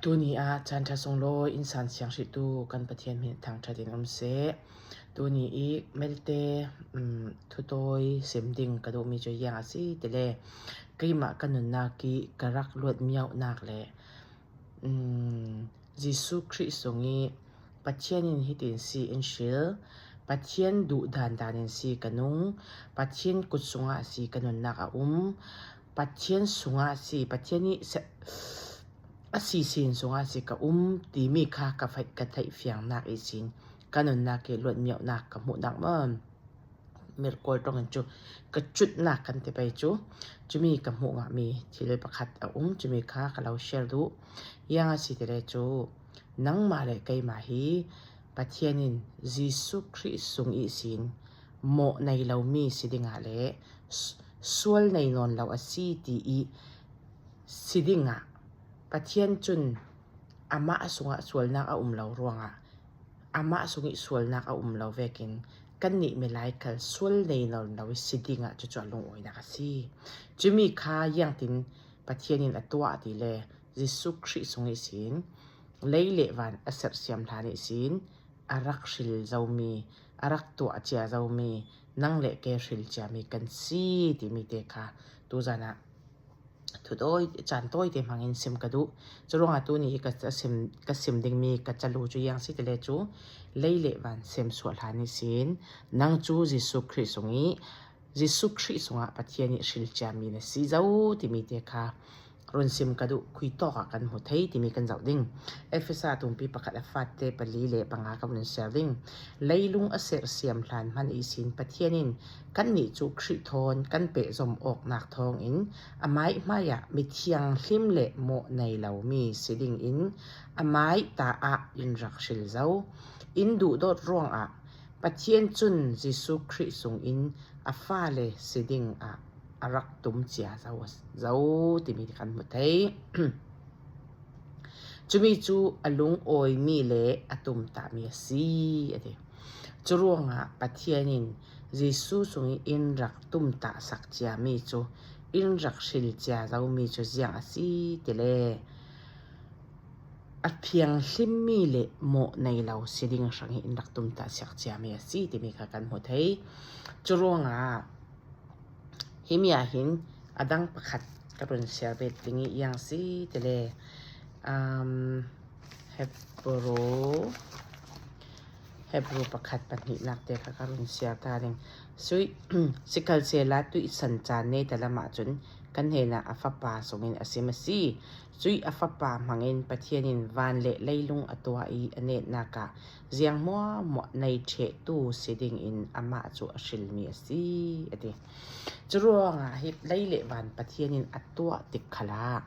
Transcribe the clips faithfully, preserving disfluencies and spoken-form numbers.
Tuni ah caan ṭha sunglawi in san siang hrihtu kan Pathian hmin thangṭhat in um seh. Tuni i melte, um, thutai sim ding ka duhmi cu ziang a si tile, keimah ka nunnak i ka rak luat miauhnak le, um, Jesuh Khrih sung i Pathian in hitin si in hril, Pathian duh dan dan in si ka nung, Pathian kut sungah si ka nunnak a um, Pathian sungah si, Pathian i se-, a sisin sungah si ka um timi kha ka fai-, ka theih fiangnak ihsin ka nunnak i luat miauhnak ka hmuhnak maw? Mirkawl ṭongin cu ka cutnak kan ti pei cu, cumi ka hmuh ngahmi thil pakhat a um, cumi kha ka lo share duh. Ziang a si tile cu, nangmah le keimah hi Pathian in Jesuh Khrih sung ihsin mawh nei lomi si dingah le s-, sual nei nawn lo a si ti i si dingah Pathian cun amah sungah sualnak a um lo ruangah, amah sung i sualnak a um lo vekin kannih milai khal sual nei nawn lo i si dingah cucu a lungawinak a si. Cumi kha ziangtin Pathian in a tuah ti le, Jesuh Khrih sung ihsin lei le van a serhsiam hlan ihsin a rak hril zomi, a rak tuah cia zomi, nang le kei hril ciami kan si timi te kha tuzan ah thutai, caan tawite hmangin sim ka duh. Curuangah tuni i ka sim, ka sim dingmi ka calu cu ziang si tile cu, lei le van semsuah hlan ihsin nang cu Jesuh Khrih sung i, Jesuh Khrih sungah Pathian i hril ciami na si zo timi te kha run sim ka duh, khui tawk ah kan hmu thei timi kan zoh ding. Efesa tumpi pakhat a fate pali le panga ka run siar ding. Leilung a serhsiam hlan hmanh ihsin Pathian in kannih cu Khrih thawn kan pehzom awknak thawngin amah hmaiah mithianghlim le mawh nei lomi si dingin amah ta ah in rak hril zo. In duhdawt ruangah Pathian cun Jesuh Khrih sungin a fale si dingah a rak tum cia zo, zo timi kan hmu thei. Cumi cu a lungawimi le a tumtahmi a si, a ti. Curuangah Pathian in Jesuh sungin in rak tumtahsak ciami cu, in rak hril cia zomi cu ziang a si tile, a thianghlimmi le mawh nei lo si ding hrang hi in rak tumtahsak ciami a si timi kha kan hmu thei. Curuangah himi ah hin a dang pakhat ka run siar bet ding i ziang si tile, um, Hebru, Hebru pakhat pahnihnak te kha ka run siar ta ding. Sui, sikhalsehla tuihsan caan neta lamah cun kan hnenah a fapa sungin a sim a si. Cuih a fapa hmangin Pathian in van le leilung a tuah i a netnak ah ziang hmuahhmuah nei ṭhehtu si dingin amah cu a hrilmi a si, a ti. Curuangah hi lei le van Pathian in a tuah tik khalah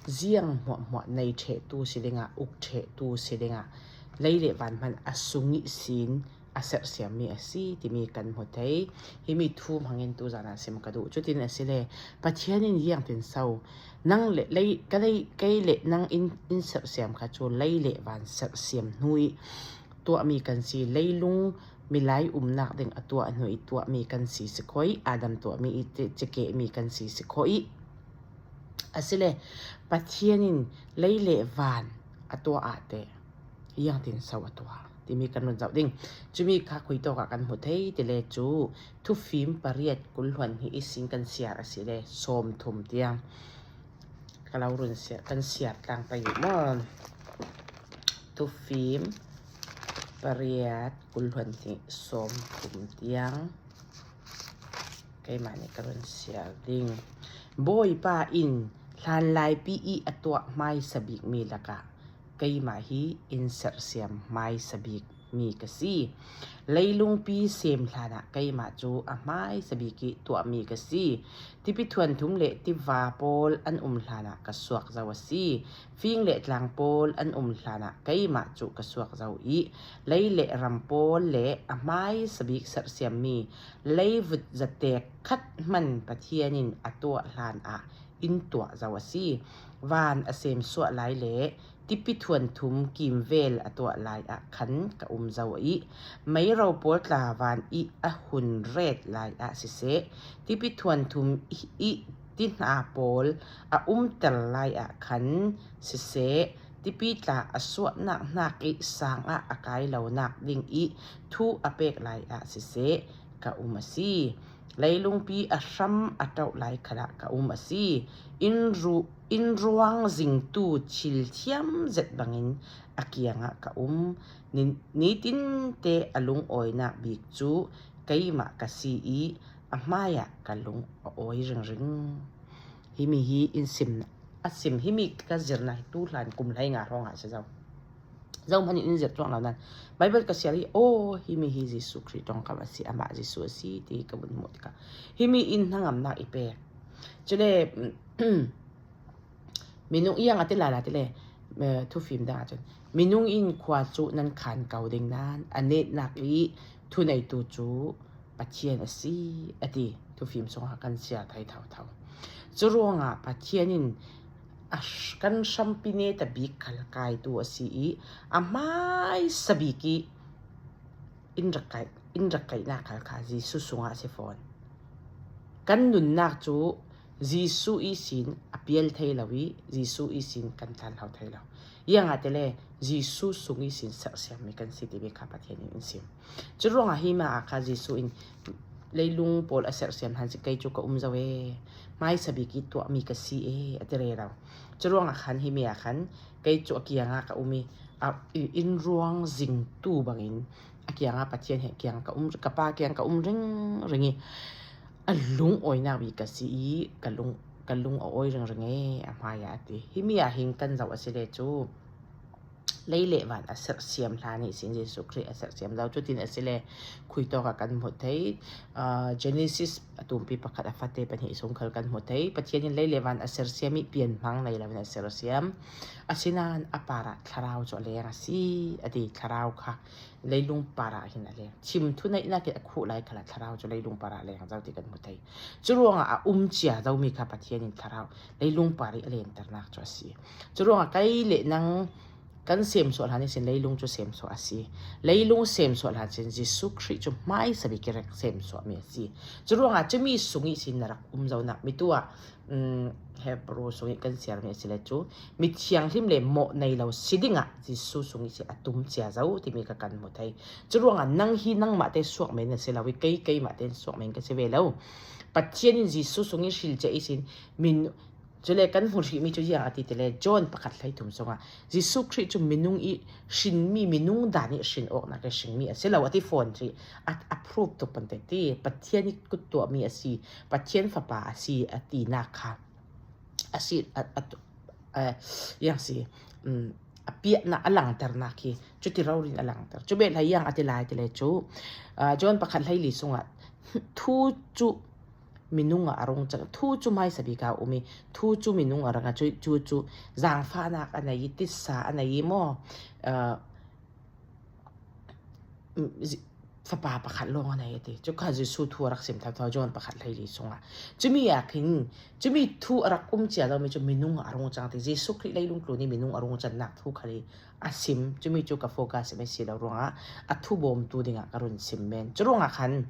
ziang hmuahhmuah nei ṭhehtu si dingah, uk ṭhehtu si dingah, lei le van hmanh a sung ihsin a serhsiammi a si timi kan hmu thei. Himi thu hmangin tuzan ah sim ka duh. Cutin a si le, Pathian in ziangtin so nang le lei, ka lei, kei le nang in, in serhsiam kha cu lei le van serhsiam hnu i tuahmi kan si, leilung milai umnak ding a tuah hnu i tuahmi kan si si khoi, Adam tuahmi i cikehmi kan si si khoi. Asile Pathian in lei le van a tuah ah teh ziangtin so a tuah timi kan run zoh ding. Cumi kha khui tawk ah kan hmu thei tile cu Thufim pariat kul hluan hnih ihsin kan siar asile sawmthum tiang ka lo run siar, kan siar tlang pei uh maw? Thufim pariat kul hluan hnih sawmthum tiang keimah nih ka run siar ding. Bawipa in hlanlaipi i a tuah hmaisa bikmi lakah keimah hi in serhsiam hmaisa bikmi ka si. Leilungpi sem hlanah keimah cu a hmaisa bik i tuahmi ka si. Tipi thuanthum le tiva pawl an um hlanah ka suak zo a si. Fing le tlang pawl an um hlanah keimah cu ka suak zo i lei le ram pawl le a hmaisa bik serhsiammi leivut zatek khat hman Pathian in a tuah hlanah in tuah zo a si. Van a semsuah lai le tipi thuanthum kimvel a tuah lai ah khan ka um zo i meiro pawl tla van i a hun ret lai ah siseh, tipi thuanthum i, i ti hna pawl a umter lai ah khan siseh, tipi tla a suahnak hnak i sang ah a kai lonak ding i thu a pek lai ah siseh, ka um a si. Leilungpi a hram a ṭauh lai khalah ka um a si. Inn ru-, inn ruang zingtu thil thiam zet bangin a kiangah ka um. Ni-, nitinte a lungawinak bik cu keimah ka si i a hmaiah ka lung a awi ringring. Himi hi in sim, a sim, himi ka zirna hi tu hlan kum hleinga hrawngah a si zo. Zohman in in zirh cuang lo nan, Baibal ka siar i, aw, himi hi Jesuh Khrih ṭongkam a si, amah Jesuh a si ti ka vun hmuh tikah, himi in hnangamnak i pek. Cule, minung i ang a ti lala ti le, eh, thufim dang ahcun, minung in khua cu nan khan ko ding nan, a netnak i thuneitu cu Pathian a si, a ti. Thufim sungah kan siar thei thotho. Curuangah Pathian in a hr-, kan hrampi neta bik khal kaitu a si i, a hmaisa bik i in rak kaih, in rak kaihnak khal kha Jesuh sungah a si fawn. Kan nunnak cu Jesuh ihsin a pial thei lo i, Jesuh ihsin kan tlanhlo thei lo. Iang ah ti le, Jesuh sung ihsin serhsiammi kan si timi kha Pathian in in sim. Curuangah hi ma ah kha Jesuh in, leilung pawl a serhsiam hlan si kei cu ka um zo e, hmaisa bik i tuahmi ka si e, a ti rero. Curuangah khan himi ah khan kei cu a kiangah ka um i, a, i, inn ruang zingtu bangin a kiangah Pathian he kiang ka um, ka pa kiang ka um ringring i, a lungawinak bik ka si i, ka lung, ka lung a awi ringring e, a hmaiah a ti. Himi ah hin kan zoh a si le cu, lei le van a serhsiam hlan ihsin Jesuh Khrih a serhsiam zo. Cutin a si le khui tawk ah kan hmuh thei. Aa, Genesis a tumpi pakhat a fate pahnih sung khal kan hmuh thei. Pathian in lei le van a serhsiam i pianhmang nei loin a serhsiam. Asinain a parah thlarau cu a leng a si, a ti. Thlarau kha leilung parah hin a leng. Chim thuneihnak in a khuh lai khalah thlarau cu leilung parah a leng zo ti kan hmu thei. Curuangah a um cia zomi kha Pathian in thlarau leilung par i a lenternak cu a si. Curuangah kei le nang kan semsuah hlan ihsin leilung cu semsuah a si. Leilung semsuah hlan sin Jesuh Khrih cu hmaisa bik i rak semsuahmi a si. Curuangah cumi sung ihsin na rak um zonak mi tu ah, um, Hebru sung i kan siarmi a si le cu, mi thianghlim le mawh nei lo si dingah Jesuh sung ihsin a tum cia zo timi kha kan hmu thei. Curuangah nang hi nangmah te suak men na si lo i, kei keimah te suak men ka si ve lo. Pathian in Jesuh sung i hrilcia ihsin min Cule kan hmu hrihmi cu ziang a ti ti le, John pakhat hleithum sungah Jesuh Khrih cu minung i hrinmi, minung dan i hrin awknak i hringmi a si lo, a ti fawn hrih. A, a proof tuk pante ti, Pathian i kut tuahmi a si, Pathian fapa a si, a tinak kha a si, a, a, a, yang si, um, a piahnak, a langternak hi cuti rori in a langter. Cu beh hlei yang a ti lai ti le cu, ah, John pakhat hleili sungah thu cu minung ah a rung cang, thu cu hmaisa bik a um i, thu cu minung a rang a cu, cu, cu zangfahnak a nei i, titsa a nei i maw, ah, zi-, fapa pakhat lawng a nei a ti. Cu kha Jesuh thu a rak sim thotho, John pakhat hleili sungah. Cumi ah khin, cumi thu a rak um cia lomi cu minung ah a rung cang ti. Jesuh Khrih leilung tlun i minung a rung cannak thu khal i a sim, cumi cu ka focus i si lo ruangah a thu bawmtu dingah ka run sim men. Cu ruangah khan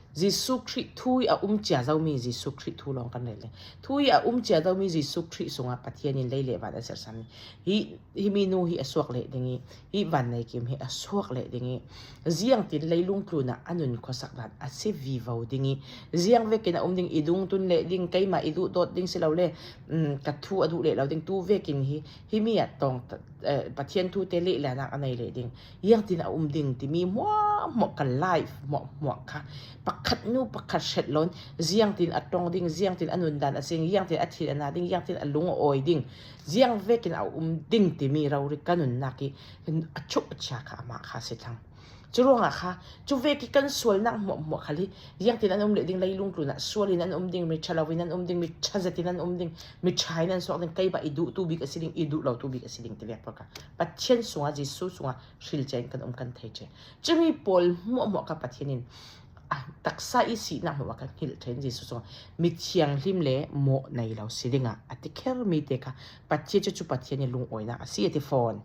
Jesuh Khrih thu i a um cia zomi Jesuh Khrih thu lawng kan rel le. Thu i a um cia zomi Jesuh Khrih sungah Pathian in lei le van a serhsiam hi, himi nu hi a suak leh ding i, hi vannei kim hi a suak leh ding i, ziangtin leilung tlunah a nun khuasak dan a si vivo ding i, ziang vekin a um ding, i dungtun leh ding, keimah i duh dawt ding si lo le, um, ka thu a duh leh lo ding, tu vekin hi, himi ah tawng, eh, Pathian thu te lehlanak a nei leh ding. Ziangtin a um ding timi hmuahhmuah ka life hmuahhmuah kha pakhat hnu pakhat hret loin ziangtin a ṭong ding, ziangtin a nundan a sing, ziangtin a thil a na ding, ziangtin a lung a awi ding, ziang vekin a um ding timi rori ka nunnak i a chuk a chia kha amah kha a si thlang. Cu ruangah kha, cu vek i kan sualnak hmuahhmuah khal hi, ziangtin an um leh ding, leilung tlunah sual in an um ding, mi ṭha lo in an um ding, mi ṭha zet in an um ding, mi ṭha in an suak ding, kei bah i duhtu bik a si ding, i duh lotu bik a si ding ti vek pawl kha Pathian sungah, Jesuh sungah hrilcia in kan um kan thei ṭheh. Cumi pawl hmuahhmuah kha Pathian in, a, taksa i sinak hmuahhmuah kha hngilh ṭheh in Jesuh sungah mi thianghlim le mawh nei lo si dingah a ti khermi te kha Pathian cu, cu Pathian i lungawinak a si a ti fawn.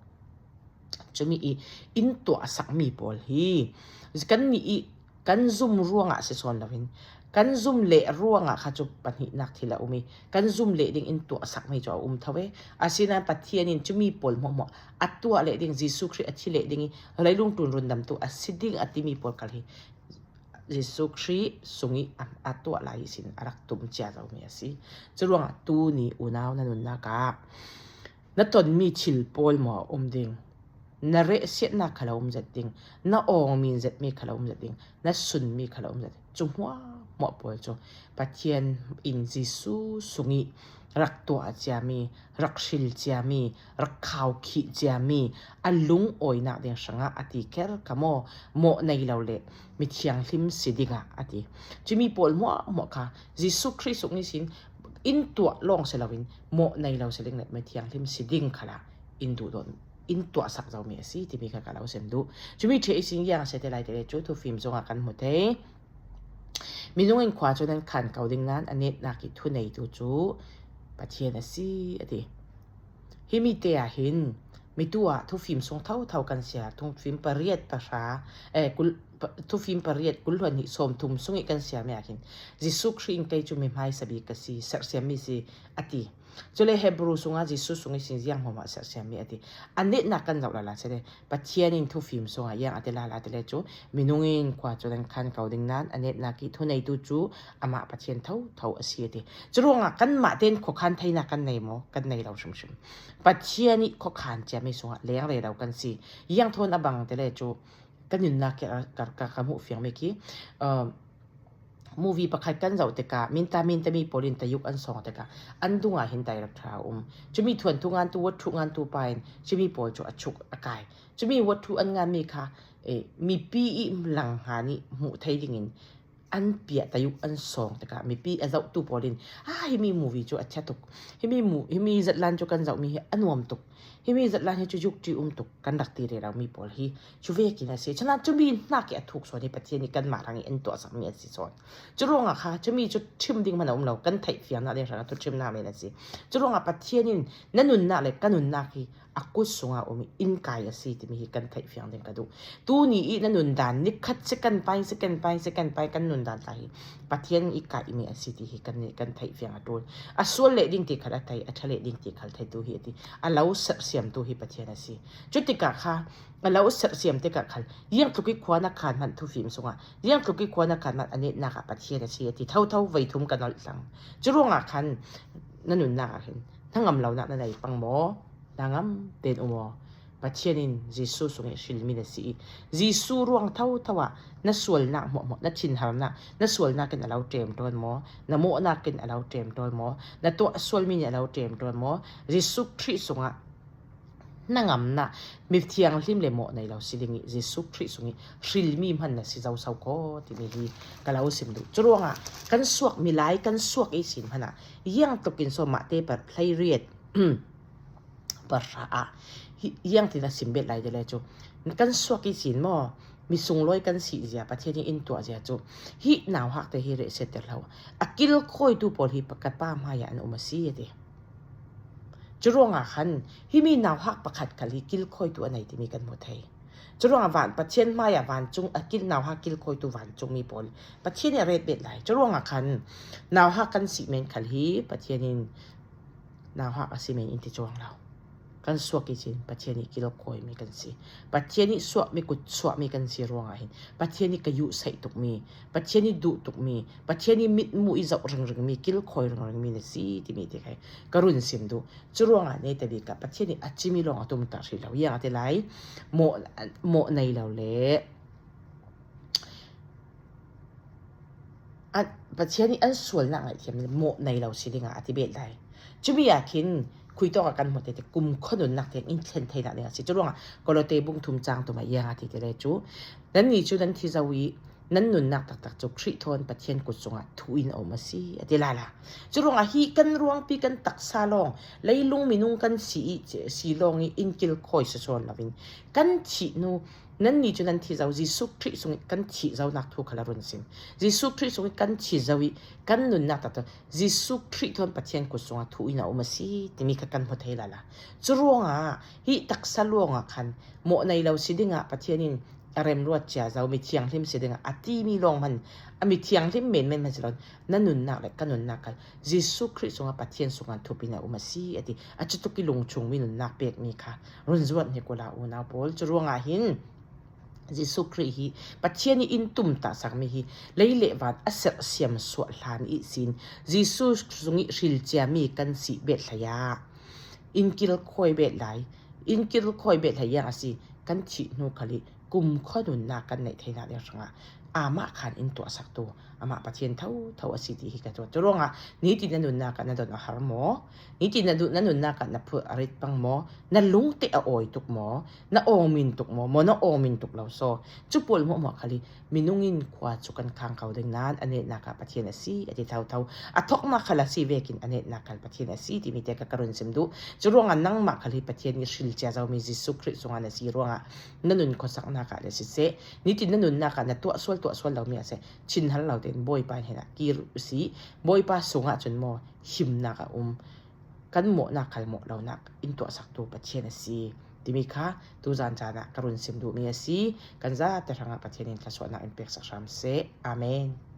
Cumi i in tuah a sakmi pawl hi kannih i kan zum ruangah si sawn loin Kan zum leh ruangah kha cu pahnihnak thil a um i, kan zum leh ding in tuahsakmi cu a um tho e. Asinain Pathian in cumi pawl hmuahhmuah a tuah leh ding, Jesuh Khrih a thi leh ding i, leilung tlun rundamtu a si ding a timi pawl khal hi Jesuh Khrih sung i a, a tuah lai ihsin a rak tum cia zomi a si. Curuangah tuni unau na nunnak ah na tonmi thil pawl maw a um ding? Na rehsiatnak khal a um zet ding, na awngmi in zetmi khal a um zet ding, na sunmi khal a um zet ding. Cu hmuahhmuah pawl cu Pathian in Jesuh sung i rak tuah ciami, rak hril ciami, rak khaukhih ciami, a lungawinak ding hrangah a ti kher kha maw, mawh nei lo le mithianghlim si dingah a ti. Cumi pawl hmuahhmuah kha Jesuh Khrih sung ihsin in tuah lawng si loin mawh nei lo si ding le mithianghlim si ding khalah in duhdawt, in tuahsak zomi a si timi kha ka lo sim duh. Cumi ṭheh ihsin ziang a si te lai te le cu thufim sungah kan hmu thei. Minung in khua cu nan khan ko ding nain a netnak i thuneitu cu Pathian a si, a ti. Himi te ah hin mitu ah thufim sung thotho kan siar, thufim pariat pahra, eh, kul, pa, thufim pariat kul hluan hnih sawmthum sung i kan siarmi ah hin Jesuh Khrih in kei cu mi hmaisabik ka si, sersiammi si, a ti. Cule Hebru sungah Jesuh sung ihsin ziang hmuahhmuah sersiammi a ti. A netnak kan zoh lala si le, Pathian in thufim sungah ziang a ti lala ti le cu, minung in khua cu nan khan ko ding nain a netnak i thuneitu cu amah Pathian thotho a si a ti. Curuangah kanmah tein khuakhan theinak kan nei maw? Kan nei lo hrimhrim. Pathian i khuakhan ciami sungah leng rero kan si. Ziang thawn a bang ti le cu, ka nunnak i ka, ka, ka, ka hmuh fiangmi khi, uh, movie pakhat kan zoh tikah, minta, minta mi pawl in tayuk an sawng tikah, an dungah hin director a um. Cumi thuanthu ngantu, wathu ngantu pa in cumi pawl cu a chuk a kai. Cumi wathu an nganmi kha, eh, mipi i lang hna nih hmuh thei dingin an piah tayuk an sawng tikah, mipi a zohtu pawl in, "Ah, himi movie cu a chia tuk. Himi mu-, himi zatlan cu kan zohmi hi a nuam tuk. Himi zatlan hi cu yukṭi um tuk," kan rak ti rero mi pawl hi cu vekin a si. Cunan cumi hnak i a thuk sawn hi Pathian nih kanmah hrang i an tuahsakmi a si sawn. Curuangah kha cumi cu ṭhim ding hman a um lo, kan theih fiangnak ding hrangah thu ṭhimnak men a si. Curuangah Pathian in na nunnak le ka nunnak hi a kut sungah um i in kai a si timi hi kan theih fiang ding ka duh. Tuni i na nundan, nikhat second pai, second pai, second pai kan nundan ta hi Pathian i kaihmi a si ti hi kan, kan theih fiang a ṭul. A sual leh ding ti khal a thei, a ṭha leh ding ti khal theitu hi a ti. A lo sersiamtu hi Pathian a si. Cutikah kha a lo sersiam tikah khal, ziangtluk i khua na khan hmanh thufim sungah, ziangtluk i khua na khan hmanh a netnak ah Pathian a si a ti thotho voi thum kan olh thlang. Curuangah khan na nunnak ah hin hnangam lonak na nei pang maw? Hnangam tein um aw. Pathian in Jesuh sung i hrilmi na si i, Jesuh ruang thotho ah na sualnak hmuahhmuah, na thinharnak, na sualnak in a lo ṭemṭawn maw? Na mawhnak in a lo ṭemṭawn maw? Na tuah sualmi nih a lo ṭemṭawn maw? Jesuh Khrih sungah hnangamnak, mithianghlim le mawh nei lo si ding i Jesuh Khrih sung i hrilmi hman na si zo so kho timi hi ka lo sim duh. Curuangah kan suak, milai kan suak ihsin hmanah ziangtluk in sawn Mate par hleiriat pahra ah hi, ziangtin a sim bet lai te le cu, kan suak ihsin maw, mi sunglawi kan si zia, Pathian i in tuah zia cu, hi nauhak te hi rehset ter hlah. A kilkhawitu pawl hi pa, ka Pa hmaiah an um a si, a ti. Curuangah khan himi nauhak pakhat khal hi kilkhawitu a nei timi kan hmu thei. Curuangah van, Pathian hmaiah vancung, a kil, nauhak kilkhawitu vancungmi pawl Pathian i a ret bet lai. Curuangah khan nauhak kan si men khal hi Pathian in nauhak a si men in ti cuang lo. Kan suak ihsin Pathian i kilkhawimi kan si. Pathian i suakmi, kut suakmi kan si ruangah hin Pathian i ka yuhsaih tukmi, Pathian i duh tukmi, Pathian i mitmuh i zoh ringringmi, kilkhawi ringringmi na si timi ti kha ka run sim duh. Curuangah netabik ah Pathian i a cimi lawng a tumtah hrih lo. Ziang a ti lai, mawh, mawh nei lo le a, Pathian i an sualnak ngaihthiam mawh nei lo si dingah a ti bet lai. Cumi ah khin khui tawk ah kan hmuh tete, kumkhua nunnak tiang in thlen theinak ding a si. Curuangah Kolose bung thum cang thum ah ziang a ti te le cu, nannih cu nan thi zo i, nan nunnak taktak cu Khrih thawn Pathian kut sungah thu in a um a si, a ti lala. Curuangah hi kan ruangpi, kan taksa lawng, leilung minung kan si i, si lawng i in kilkhawi sawsawn loin kan thih hnu, nannih cu nan thi zo, Jesuh Khrih sung i kan thih zonak thu kha la run sim. Jesuh Khrih sung i kan thi zo i kan nunnak taktak Jesuh Khrih thawn Pathian kut sungah thu in a um a si timi kha kan hmu thei lala. Curuangah hi taksa luangah khan mawh nei lo si dingah Pathian in a remruat cia zo, mi thianghlim si dingah a timi lawng man, a mi thianghlim menmen man si lo, na nunnak le ka nunnak khal Jesuh Khrih sungah Pathian sungah thupina um a si a ti. A cutuk i lungchung mi nunnak pekmi kha run zuat hnik ula unau pawl. Cu ruangah hin Jesuh Khrih hi Pathian i in tumtah sakmi hi lei le van a serhsiam suah hlan ihsin Jesuh sung i hrilciami kan si bet hlei ah in kilkhawi bet lai, in kilkhawi bet hlei ah a si kan thih hnu khal i kumkhua nunnak kan neih theinak ding hrangah amah khan in tuahsaktu amah Pathian thotho a si ti hi ka tuah. Cu ruangah nitin na nunnak ah na don a har maw? Nitin na, na nunnak ah na phurh a rit pang maw? Na lungte a awi tuk maw? Na awngmin tuk maw? Maw na awngmin tuk lo saw? Cu pawl hmuahhmuah khal i minung in khua cu kan khang ko ding nain a netnak ah Pathian a si a ti thotho. A thoknak khal a si vekin a netnak khal Pathian a si timi te ka, ka run sim duh. Cu ruangah nangmah khal hi Pathian i hrilcia zomi Jesuh Khrih sungah na si ruangah na nun khuasaknak ah le siseh, nitin na nunnak ah na tuahsual tuahsual lomi ah seh, chin hal lo tein Bawipa hnenah kir u si. Bawipa sungah cun maw himnak a um, kan mawhnak khal mawh lonak in tuahsaktu Pathian a si timi kha tuzan caan ah ka run sim duhmi a si. Kan zate hrangah Pathian in thluasuahnak in peksak hram seh. Amen.